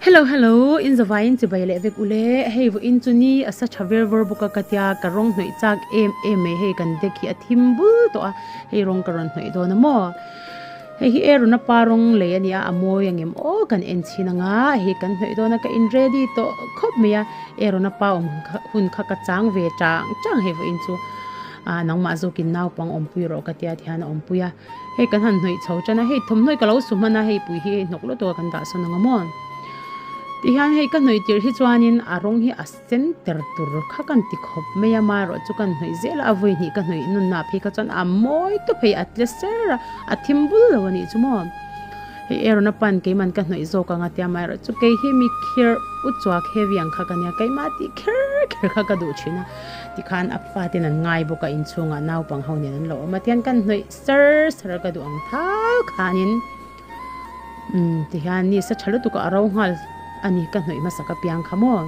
Hello hello in zavaiin chibai leh vek ule hei vawiin chu ni a sa tha ver vawr bawk a ka tia ka rawng hnawih chak em em mai hei kan deck hi a thim bul tawh a hei rawng ka rawn hnawih dawn a maw hei hi Aaron a pa rawng lei a nia a mawi ang em aw kan en chhin ang a hei kan hnawih dawn a ka in ready tawh khawp mai a Aaron a pa awm hun kha ka chang ve chang chang hei vawiin chu ah nangmah zawkin naupang awmpui rawh ka tia tihian a awmpui a. Hei kan han hnawih chho tan a, hei thawmhnawi ka lo su hman a, hei pui hi hei hnawk lutuk a kan dah sawn ang a maw? Tihian hei ka hnawih tirh hi chuanin a rawng hi a sen ter tur kha kan ti khawp mai a, amaherawh chu kan hnawih zel a, a vawi hnih ka hnawih nunna phei kha chuan a mawi tawp hei a tle ser a, a thim bul lo a nih chu maw? Hei Aaron a pan keiman ka hnawih zawk ang a tia, amaherawh chu kei hi mi kher u chuak heavy ang kha ka nia, keimah tih kher kher kha ka duh thin a. Tikhan a faten an ngai bawk a, inchhungah naupang ho nen an lo awm a, tihian kan hnawih sar sar a ka duh ang thau khanin umm tihian ni sa tha lutuk a a ro nghal a ni ka hnawih hmasak apiang kha maw.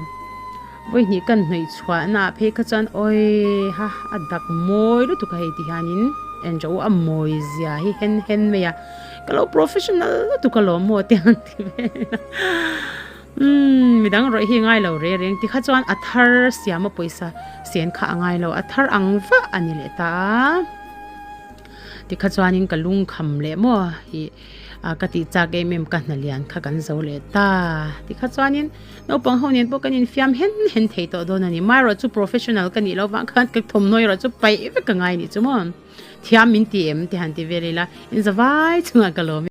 Vawihnih kan hnawih chhuahna ah phei kha chuan awi ha a dak mawi lutuk a hei tihianin en rawh u a mawi zia hi hen hen mai a, ka lo professional lutuk alawm maw te han ti vel a. Umm midang rawih hi ngai lo re reng tikha chuan a thar siama pawisa sen kha a ngai lo a thar ang vah a ni leh ta a tikha chuanin ka lungkham leh maw ih ka tih chak em em ka hna lian kha kan zo leh ta tikha chuanin naupang ho nen pawh kan infiam hen hen thei tawh dawn a ni marawh chu professional ka nih loh vang khan ka thawmhnaw erawh chu paih vek ka ngai a nih chu maw thiam min ti em ti han ti vel ila in zavai chungah ka lawm e.